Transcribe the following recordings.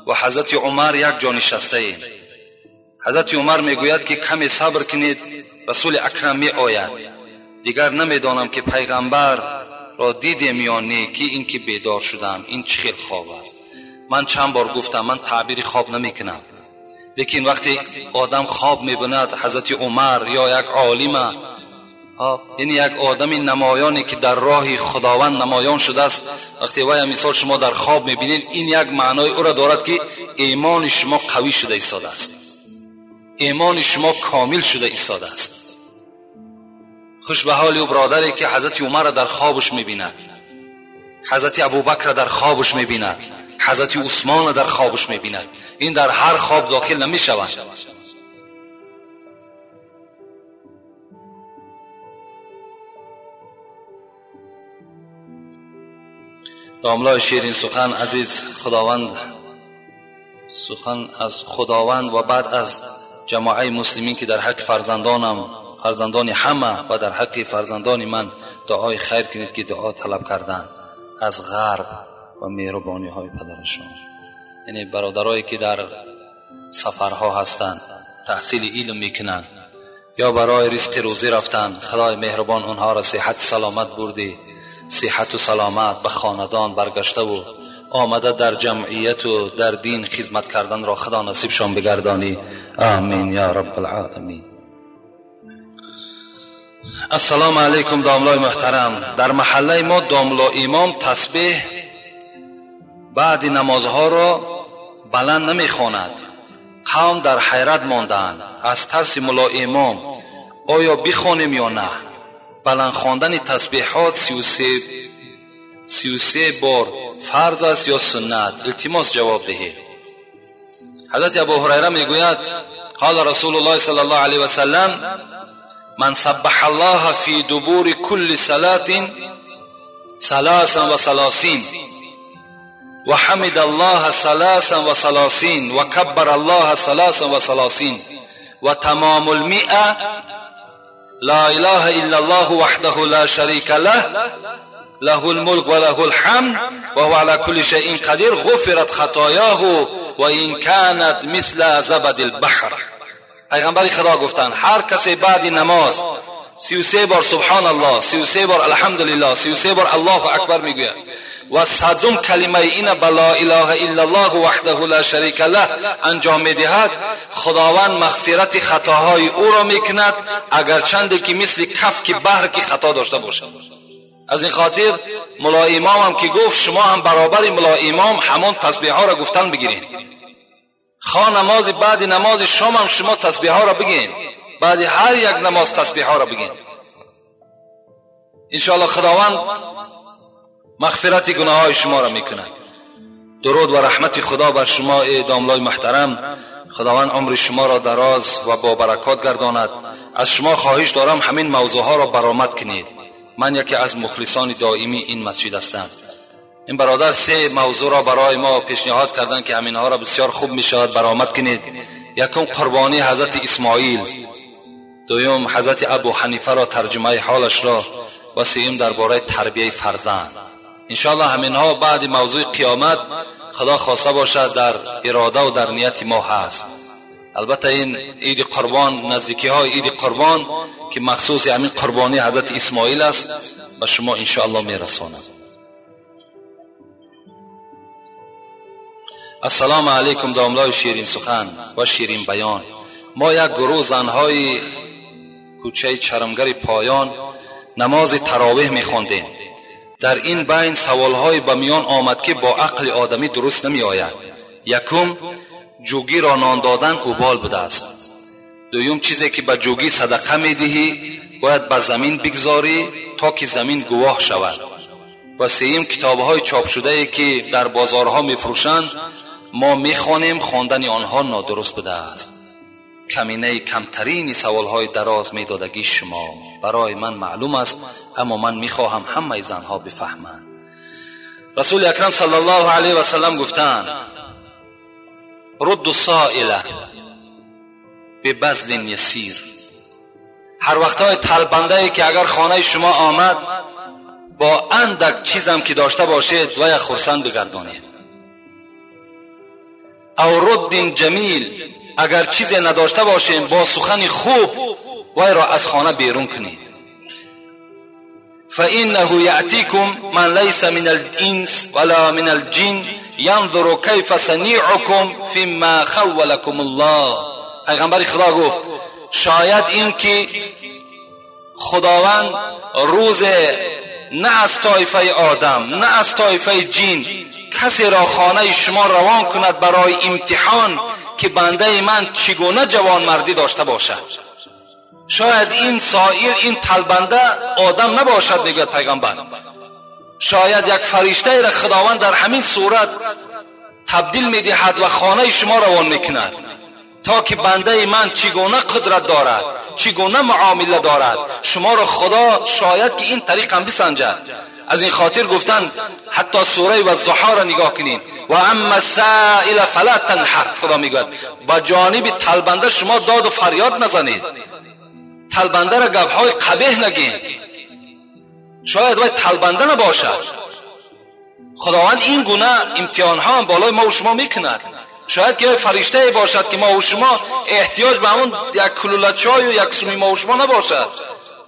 و حضرت عمر یک جا نشسته ایم. حضرت عمر میگوید که کمی صبر کنید، رسول اکرم می آید. دیگر نمیدانم که پیغمبر را دیدیم یا نه، که این که بیدار شدم این چه خیل خواب است. من چند بار گفتم من تعبیر خواب نمیکنم، لیکن وقتی آدم خواب میبیند حضرت عمر یا یک عالمه، یعنی یک آدم نمایانی که در راه خداوند نمایان شده است، وقتی وای مثال شما در خواب میبینید، این یک معنای او را دارد که ایمان شما قوی شده ایستاده است، ایمان شما کامل شده ایستاده است. خوش به حال او برادری که حضرت عمر را در خوابش میبیند، حضرت ابوبکر را در خوابش میبیند، حضرت عثمان را در خوابش میبیند. این در هر خواب داخل نمیشود. داملای شیرین سخن عزیز خداوند، سخن از خداوند و بعد از جماعه مسلمین که در حق فرزندانم، فرزندان همه و در حق فرزندان من دعای خیر کنید که دعا طلب کردن از غرب و مهربانی های پدرشان. یعنی برادرایی که در سفرها هستند، تحصیل علم میکنند یا برای رزق روزی رفتن، خدای مهربان اونها را صحت سلامت بردی، صحت و سلامت به خاندان برگشته و آمده در جمعیت و در دین خدمت کردن را خدا نصیبشان بگردانی. آمین یا رب العالمین. السلام علیکم داملای محترم. در محله ما داملا امام تسبیح بعد نمازها را بلند نمیخواند. قوم در حیرت ماندند از ترس ملا امام، آیا بخوانیم یا نه؟ بلند خواندن تسبیحات 33 بار فرض است یا سنت؟ التماس جواب دهید. حضرت ابو هریره میگوید قال رسول الله صلی الله علیه و سلم من سبح الله فی دبور کل صلاة 33 و حمد الله 33 و کبر الله 33 و تمام المئة لا اله الا الله وحده لا شریک له له الملك وله الحمد وهو على كل شيء قدیر غفرت خطایاه و این كانت مثل زبد البحر. پیغمبر خدا گفتند هر کسی بعد نماز 33 بار سبحان الله، 33 بار الحمدلله، 33 بار الله اکبر میگوید و صدم کلمه این با لا اله الا الله وحده لا شریک له انجام میدهد، خداوند مغفرت خطاهای او را میکند اگرچند که مثل کف که بحر که خطا داشته باشد. از این خاطر ملا امام هم که گفت شما هم برابر ملا امام همان تسبیح ها را گفتن بگیرین. خواه نماز بعد نماز شام هم شما تسبیح ها را بگین، بعد هر یک نماز تسبیح ها را بگین. انشاءالله خداوند مغفرت گناه های شما را میکند. درود و رحمت خدا بر شما ای داملای محترم. خداوند عمر شما را دراز و با برکات گرداند. از شما خواهش دارم همین موضوع ها را برآمد کنید. من یکی از مخلصان دائمی این مسجد هستم. این برادر سه موضوع را برای ما پیشنهاد کردند که همینها را بسیار خوب میشود برآمد کنید. یکم قربانی حضرت اسماعیل، دوم حضرت ابو حنیفه را ترجمه حالش را، و سوم درباره تربیه فرزند. انشاءالله همینها بعد موضوع قیامت خدا خواسته باشد در اراده و در نیت ما هست. البته این عید قربان، نزدیکی های عید قربان که مخصوص همین قربانی حضرت اسماعیل است، به شما انشاءالله میرسانم. السلام علیکم داملای شیرین سخن و شیرین بیان. ما یک گروه زنهای کوچه چرمگر پایان نماز تراویح میخواندیم. در این بین سوالهای به میان آمد که با عقل آدمی درست نمی آید. یکم، جوگی را نان دادن اوبال بوده است. دوم، چیزی که به جوگی صدقه می دهی باید به زمین بگذاری تا که زمین گواه شود. و سوم، کتابهای چاپ شده ای که در بازارها می فروشند ما می خوانیم، خواندن آنها نادرست بوده است. کمینه کمترین سوالهای دراز میدادگی شما برای من معلوم است، اما من میخواهم همه زنها بفهمند. رسول اکرم صلی الله علیه و سلم گفتند رد السائل ببذل یسیر. هر وقتای تلبنده که اگر خانه شما آمد با اندک چیزم که داشته باشید و یا خرسند بگردانید. او رد جمیل، اگر چیزی نداشته باشیم با سخن خوب وی را از خانه بیرون کنید. فإنه يأتيكم من ليس من الإنس ولا من الجن ينظر كيف صنيعكم فيما خولكم الله. پیغمبر خدا گفت شاید این که خداوند روز نه از طایفه آدم نه از طایفه جن کسی را خانه شما روان کند برای امتحان که بنده من چگونه جوانمردی داشته باشد. شاید این سائل، این تلبنده آدم نباشد، میگوید پیغمبر. شاید یک فرشته را خداوند در همین صورت تبدیل میدهد و خانه شما روان میکند تا که بنده من چگونه قدرت دارد، چگونه معامله دارد. شما را خدا شاید که این طریق هم بسنجد. از این خاطر گفتن حتی سوره و الضحی را نگاه کنین، و اما السائل فلا تنهر. خدا میگوید با جانب تلبنده شما داد و فریاد نزنید، تلبنده را گپهای قبیح نگین، شاید وای تلبنده نباشد. خداوند این گونه امتحان ها هم بالای ما و شما میکند. شاید که فرشته باشد که ما و شما احتیاج به همون یک کلوله چای و یک سومی ما و شما نباشد،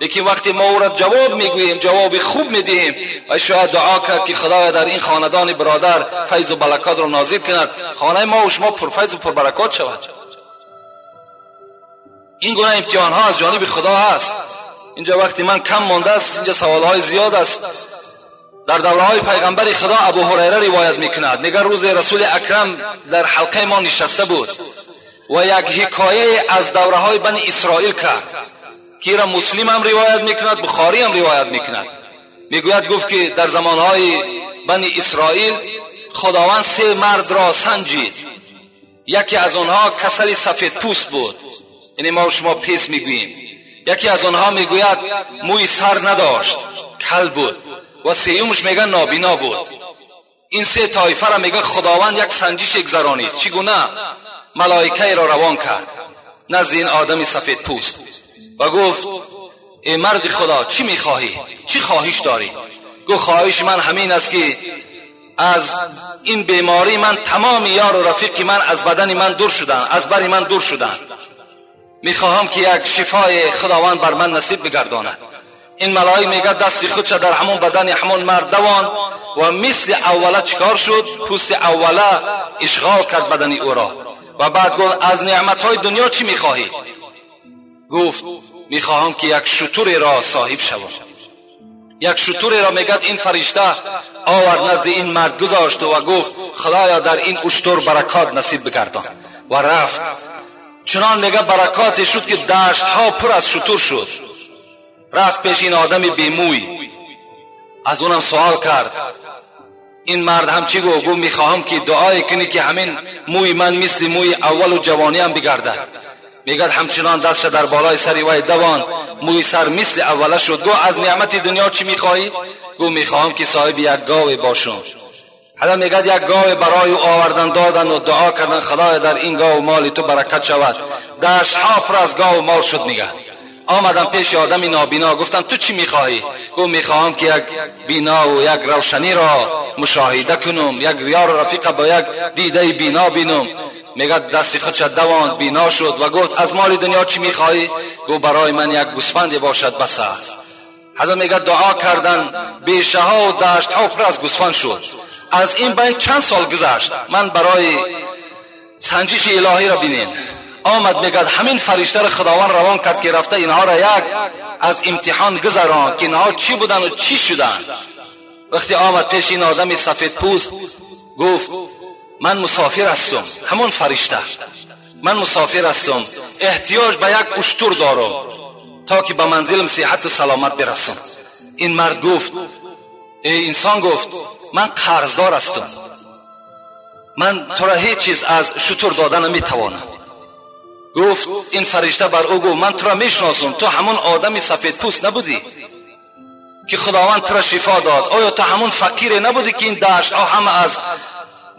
لیکن وقتی ما او را جواب میگوییم، جواب خوب میدهیم، و شاید دعا کرد که خدایا در این خاندان برادر فیض و برکات را نازل کند، خانه ما و شما پرفیض و پربرکات شود. این گونه امتحان ها از جانب خدا هست. اینجا وقتی من کم مانده است، اینجا سوال های زیاد است. در دوره های پیغمبر خدا ابو هریره روایت میکند، میگه روز رسول اکرم در حلقه ما نشسته بود و یک حکایه از دوره های بنی اسرائیل کرد که را مسلم هم روایت میکند، بخاری هم روایت میکند. میگوید گفت که در زمانهای بنی اسرائیل خداوند سه مرد را سنجید. یکی از آنها کسل سفید پوست بود، یعنی ما و شما پیس میگوییم. یکی از آنها میگوید موی سر نداشت، کل بود، و سیومش میگه نابینا بود. این سه طایفه را میگه خداوند یک سنجش گذرانید. چگونه؟ ملائکه را روان کرد نزد این آدم سفید پوست و گفت ای مرد خدا چی میخواهی؟ چی خواهش داری؟ گفت خواهش من همین است که از این بیماری من تمام یار و رفیق من از بدن من دور شدن، از بر من دور شدن. میخواهم که یک شفای خداوند بر من نصیب بگرداند. این ملائک میگه دست خودش در همون بدن همون مرد دوان و مثل اوله چیکار شد؟ پوست اوله اشغال کرد بدن او را. و بعد گفت از نعمتهای دنیا چی میخواهی؟ گفت میخواهم که یک شتر را صاحب شوم. یک شتر را میگد این فرشته آورد نزد این مرد گذاشت و گفت خدایا در این اشتر برکات نصیب بگردان. و رفت. چنان میگه برکات شد که دشت ها پر از شتر شد. رفت پیش این آدم بیموی، از اونم سوال کرد. این مرد هم چی گفت؟ گفت میخواهم که دعای کنی که همین موی من مثل موی اول و جوانی هم بگردد. میگد همچنان دستش در بالای سری وی دوان، موی سر مثل اوله شد. گفت از نعمت دنیا چی میخواهی؟ گفت میخواهم که صاحب یک گاو باشم. حالا میگد یک گاو برای او آوردن دادن و دعا کردن خدایا در این گاو مال تو برکت شود. دشت ها پر از گاو مال شد. میگد آمدم پیش آدم نابینا، گفتم تو چی میخواهی؟ گفت میخواهم که یک بینا و یک روشنی را مشاهده کنم، یک یار رفیق با یک دیده بینا بینم. میگه دست خودش دواند، بینا شد و گفت از مال دنیا چی میخواهی؟ گفت برای من یک گوسفند باشد بس است. حضرت میگه دعا کردن، بیشه ها و دشت ها پر از گوسفند شد. از این بین چند سال گذشت. من برای سنجش الهی را بینین آمد. میگه همین فرشته را خداوند روان کرد که رفته اینها را یک از امتحان گذران که اینها چی بودن و چی شدن. وقتی آمد پیش این آدم سفید پوست گفت من مسافر هستم، همون فرشته، من مسافر هستم، احتیاج به یک اشتر دارم تا که به منزلم صحت و سلامت برسم. این مرد گفت ای انسان، گفت من قرضدار هستم، من تو را هیچ چیز از شتر دادن نمیتوانم. گفت این فرشته بر او گفت من تو را میشناسم، تو همون آدم سفید پوست نبودی که خداوند تو را شفا داد؟ آیا تو همون فقیر نبودی که این دشت ها همه از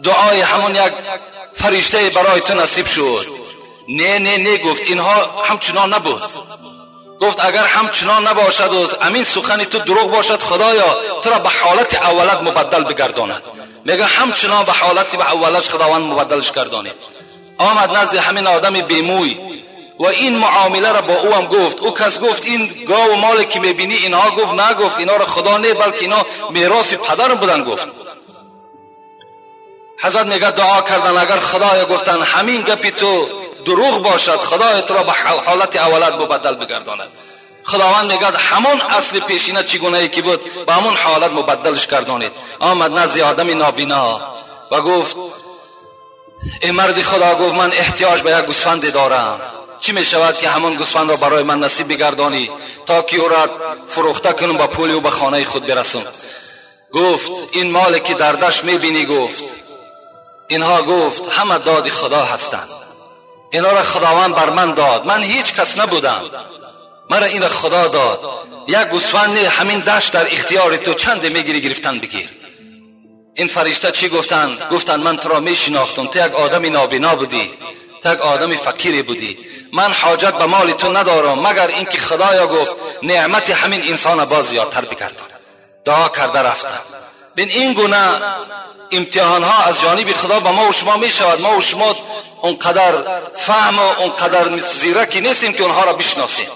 دعای همون یک فرشته برای تو نصیب شد؟ نه نه نه، گفت اینها همچنان نبود. گفت اگر همچنان نباشد و امین سخنی تو دروغ باشد، خدایا تو را به حالت اولت مبدل بگرداند. میگه همچنان به حالت به اولش خداوند مبدلش گردانید. آمد نزد همین آدم بیموی و این معامله را با او هم گفت. او کس گفت این گاو و مال که میبینی اینها؟ گفت نه، گفت اینا را خدا نه، بلکه اینا میراث پدرم بودن. گفت حضرت میگه دعا کردن اگر خدایا گفتن همین گپی تو دروغ باشد، خدای تو را به حالت اولت مبدل بگرداند. خداوند میگه همون اصل پیشینه چگونه ای که بود به همون حالت مبدلش گردانید. آمد نزد آدم نابینا و گفت ای مرد خدا، گفت من احتیاج به یک گوسفند دارم، چی می شود که همون گوسفند را برای من نصیب بگردانی تا که او را فروخته کنم با پولی و به خانه خود برسم. گفت این مال که در دشت میبینی، گفت اینها، گفت همه داد خدا هستند، اینا را خداوند بر من داد، من هیچ کس نبودم، مرا این خدا داد. یک گوسفند همین دشت در اختیار تو، چند میگیری گرفتن بگیر. این فرشته چی گفتن؟ گفتن من تو را میشناختم، تو یک آدم نابینا بودی، تو یک آدم فقیری بودی، من حاجت به مال تو ندارم مگر اینکه خدایا گفت نعمت همین انسان باز زیادتر بگردان. دعا کرده رفتن. بین این گونه امتحان ها از جانب خدا به ما و شما می شود. ما و شما اونقدر فهم و اونقدر زیرکی نیستیم که اونها را بشناسیم.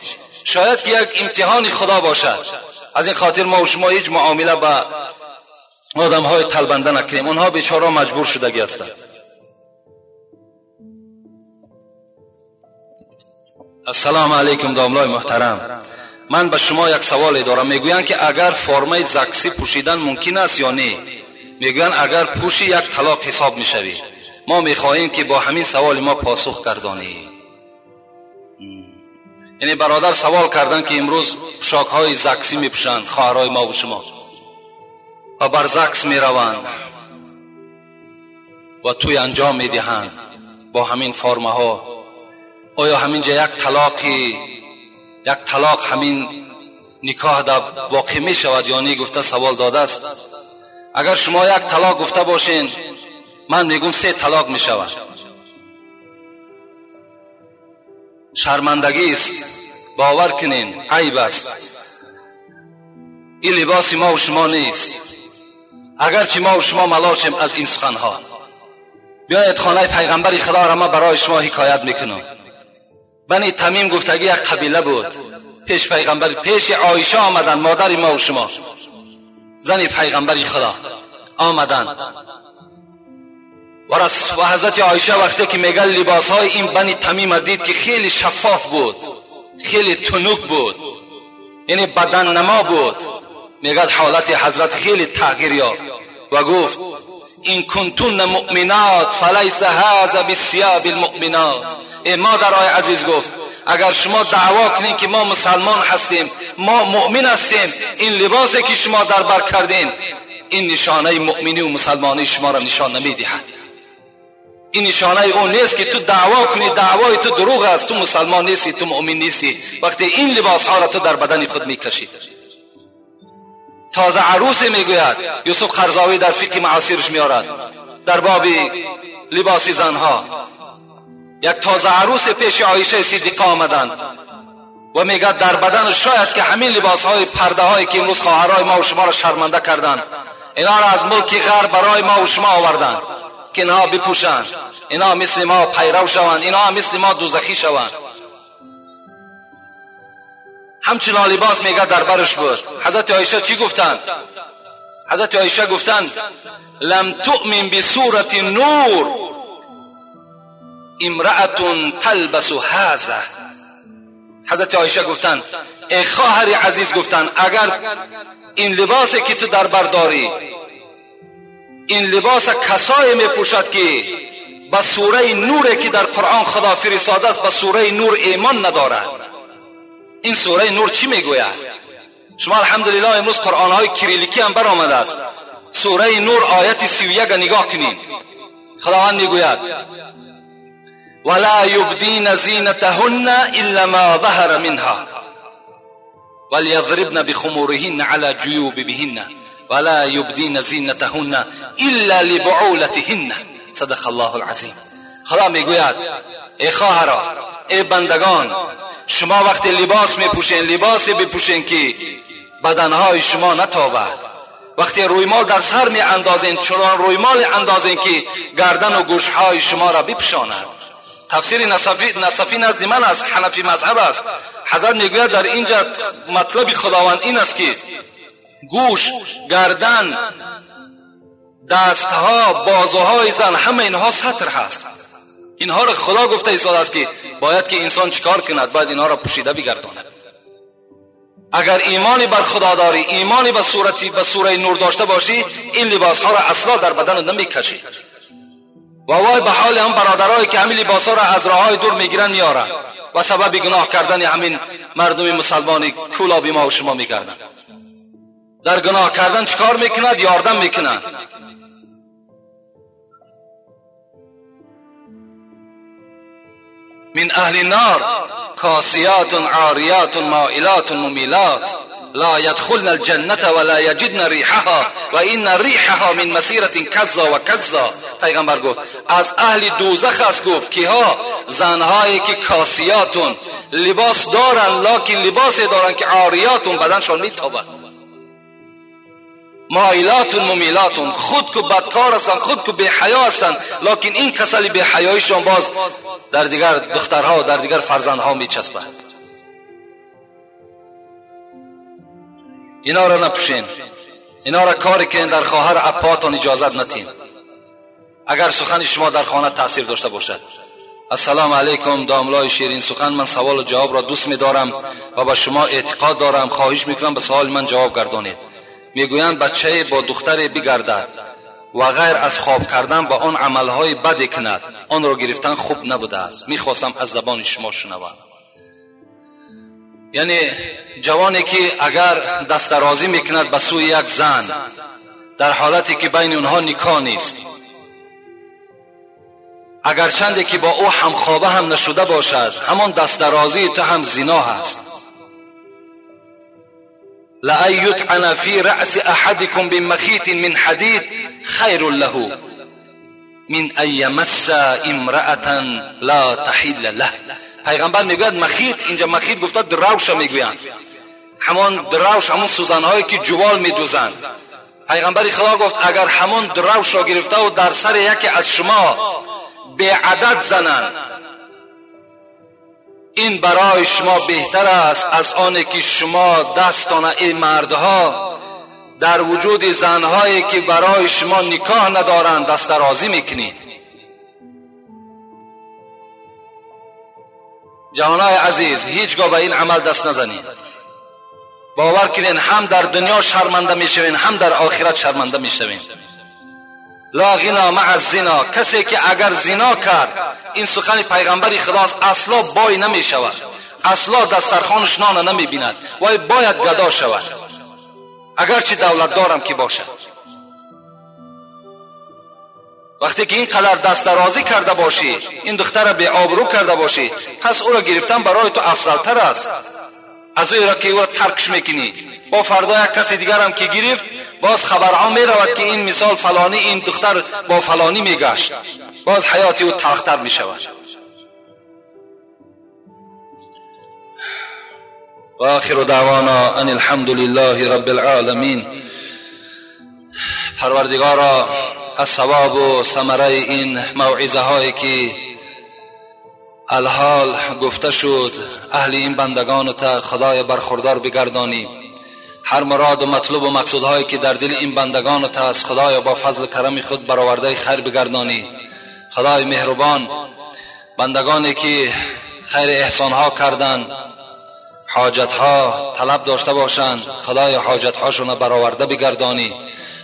شاید که یک امتحان خدا باشد. از این خاطر ما و شما هیچ معامله با آدم های تلبنده نکنیم. اونها بیچاره مجبور شدگی هستند. السلام علیکم داملای محترم، من به شما یک سوال دارم. میگویند که اگر فرمه زکسی پوشیدن ممکن است یا نه؟ میگویند اگر پوشی یک طلاق حساب میشوی. ما میخواهیم که با همین سوال ما پاسخ گردانی. یعنی برادر سوال کردن که امروز پوشاک های زکسی میپوشند خواهرای ما و شما و بر زکس میروند و توی انجام میدهند با همین فرمه ها. آیا همینجا یک طلاق همین نکاح در واقع می شود یا نه؟ گفته سوال داده است. اگر شما یک طلاق گفته باشین، من میگم 3 طلاق می شود. شرمندگی است، باور کنین عیب است. این لباس ما و شما نیست، اگرچه ما و شما ملال از این سخنها. بیاید خانه پیغمبر خدا را ما برای شما حکایت میکنم. بنی تمیم گفتگی یک قبیله بود. پیش پیغمبر، پیش عایشه آمدن، مادر ما و شما، زن پیغمبر خدا آمدن و حضرت عایشه وقتی که میگه لباس های این بنی تمیم دید که خیلی شفاف بود، خیلی تنک بود، یعنی بدن نما بود، میگه حالت حضرت خیلی تغییر یافت و گفت این کنتون مؤمنات فلیس هذا بثياب المؤمنات. ای مادرای عزیز، گفت اگر شما دعوا کنین که ما مسلمان هستیم، ما مؤمن هستیم، این لباسی که شما در بر کردین این نشانه مؤمنی و مسلمانی شما را نشان نمیدهد. این نشانه اون نیست که تو دعوا کنی، دعوای تو دروغ است، تو مسلمان نیستی، تو مؤمن نیستی وقتی این لباس ها را تو در بدن خود میکشی. تازه عروس میگوید، یوسف قرضاوی در فقه معاصرش میارد در باب لباس زنها، یک تازه عروس پیش عایشه صدیقه آمدند و میگه در بدن شاید که همین لباس های پرده هایی که امروز خواهرای ما و شما را شرمنده کردند، اینا را از ملک غرب برای ما و شما آوردند که اینها بپوشند، اینا مثل ما پیرو شوند، اینا مثل ما دوزخی شوند. همچنان لباس میگه در برش بود. حضرت عایشه چی گفتند؟ حضرت عایشه گفتند لم تؤمن بسورة نور امرأة تلبس هذا. حضرت عایشه گفتند ای خواهر عزیز، گفتند اگر این لباسی که تو در بر داری، این لباس کسایی میپوشد که به سوره نور که در قرآن خدا فرستاده است به سوره نور ایمان ندارد. این سوره نور چی میگوید؟ شما الحمدلله امروز قرآن های کریلیکی هم برآمده است. سوره نور آیت 31 نگاه کنین. خداوند میگوید ولا يبدين زينتهن إلا ما ظهر منها وليضربن بخمورهن على جيوبهن ولا يبدين زينتهن إلا لبعولتهن. صدق الله العظیم. خدا میگوید ای خواهرا، ای بندگان، شما وقتی لباس میپوشین، لباسی بپوشین که بدنهای شما نتابد. وقتی رویمال در سر می اندازین، چنان رویمال اندازین که گردن و گوشهای شما را بپوشاند. تفسیر نصفی نزد من است، حنفی مذهب است. حضرت میگوید در اینجا مطلب خداوند این است که گوش، گردن، دستها، بازوهای زن، همه اینها ستر هست. اینها را خدا گفته ایستاده است که باید که انسان چیکار کند؟ باید اینها را پوشیده بگرداند. اگر ایمانی بر خدا داری، ایمانی به سوره نور داشته باشی، این لباس ها را اصلا در بدن نمیکشی. و وای به حال هم برادرایی که همین لباس ها را از راههای دور میگیرن میارن و سبب گناه کردن همین مردم مسلمانی کولابی ما و شما میگردن. در گناه کردن چیکار میکند؟ یاردم میکنند. من اهل النار کاسیات عاریات مائلات ممیلات لا يدخلن الجنة ولا يجدن ريحها وإن ريحها من مسيرة كذا وكذا. پیغمبر گفت از اهل دوزخ است. گفت کیها؟ زنهایی که کاسیاتون، لباس دارن لکن لباس دارن که عاریاتون، بدنشان میتابد، مایلاتون ممیلاتون، خود که بدکار هستند، خود که بی حیا هستند، لکن این کسلی بی حیایشان باز در دیگر دخترها و در دیگر فرزندها میچسبد. اینا را نپوشین، اینا را کاری که در خواهر اپاتان اجازت نتین، اگر سخن شما در خانه تاثیر داشته باشد. السلام علیکم داملای شیرین سخن، من سوال و جواب را دوست می‌دارم و به شما اعتقاد دارم، خواهش میکنم به سوال من جواب گردانید. میگویند بچه با دختر بگردد و غیر از خواب کردن با آن عملهای بد کند، آن را گرفتن خوب نبوده است. میخواستم از زبان شما شنوم. یعنی جوانی که اگر دست درازی میکند به سوی یک زن در حالتی که بین اونها نکاح نیست، اگر چندی که با او همخوابه هم نشده باشد، همان دست درازی تو هم زنا هست. لأن يطعن في رأس أحدكم بمخيط من حديد خير له من أن يمس امرأة لا تحل له. پیغمبر میگوید مخیط، اینجا مخیط گفته دروش میگویند، همان دروش، همون سوزنهایی که جوال میدوزند. پیغمبر خدا گفت اگر همان دروش را گرفته و در سر یکی از شما به عدد زنند، این برای شما بهتر است از آن که شما دستان ای مردها در وجود زنهایی که برای شما نکاح ندارند دست درازی میکنید. جوانای عزیز، هیچگاه به این عمل دست نزنید. باور کنین هم در دنیا شرمنده میشوین، هم در آخرت شرمنده میشوین. لا غنا مع الزنا، کسی که اگر زنا کرد، این سخن پیغمبر خداست، اصلا بای نمی شود، اصلا دسترخوانش نان نمی بیند، وای باید گدا شود، اگرچه دولت دارم که باشد. وقتی که این قدر دست درازی کرده باشی، این دختر را بی آبرو کرده باشی، پس او را گرفتن برای تو افضل تر است از او را که او را ترکش میکنی. با فردا یک کسی دیگر هم که گرفت، باز خبرها می رود که این مثال فلانی، این دختر با فلانی می گشت، باز حیات او تلختر می شود. و آخر دعوانا ان الحمد لله رب العالمین. پروردگارا، از ثواب و ثمره این موعظه هایی که الحال گفته شد، اهل این بندگان تا خدای برخوردار بگردانی. هر مراد و مطلوب و مقصودهایی که در دل این بندگان تا از خدای با فضل کرم خود برآورده خیر بگردانی. خدای مهربان، بندگانی که خیر احسانها کردند، حاجتها طلب داشته باشند، خدای حاجتهاشون برآورده بگردانی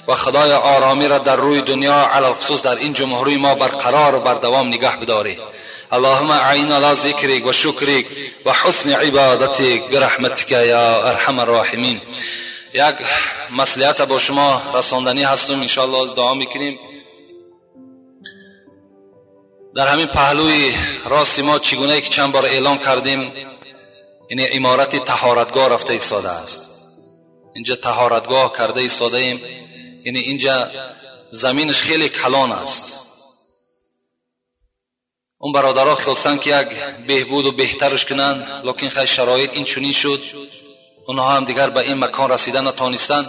و خدای آرامی را در روی دنیا علی الخصوص در این جمهوری ما برقرار و بردوام نگه بداری. اللهم اعنا على ذکرک و شکرک و حسن عبادتک برحمتک یا ارحم الراحمین. یک مصلحت با شما رساندنی هستم، انشاءالله دعا میکنیم. در همین پهلوی راست ما چگونه که چند بار اعلام کردیم، یعنی عمارت طهارتگاه رفته ایستاده است. اینجا طهارتگاه کرده ایستاده ایم، یعنی اینجا زمینش خیلی کلان است. Он бародаро хостанд, ки як беҳбуду беҳтарш кунанд, лекин хай, шароит ин чунин шуд, онҳо ҳам дигар ба ин макон расида натонистанд.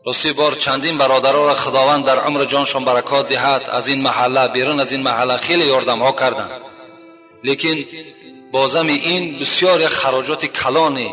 Рости, бор чандин бародароро Худованд дар умри ҷоншон баракот диҳад, аз ин маҳалла, берун аз ин маҳалла хеле ёрдамҳо карданд, лекин бозами ин бисёр як хароҷоти калоне.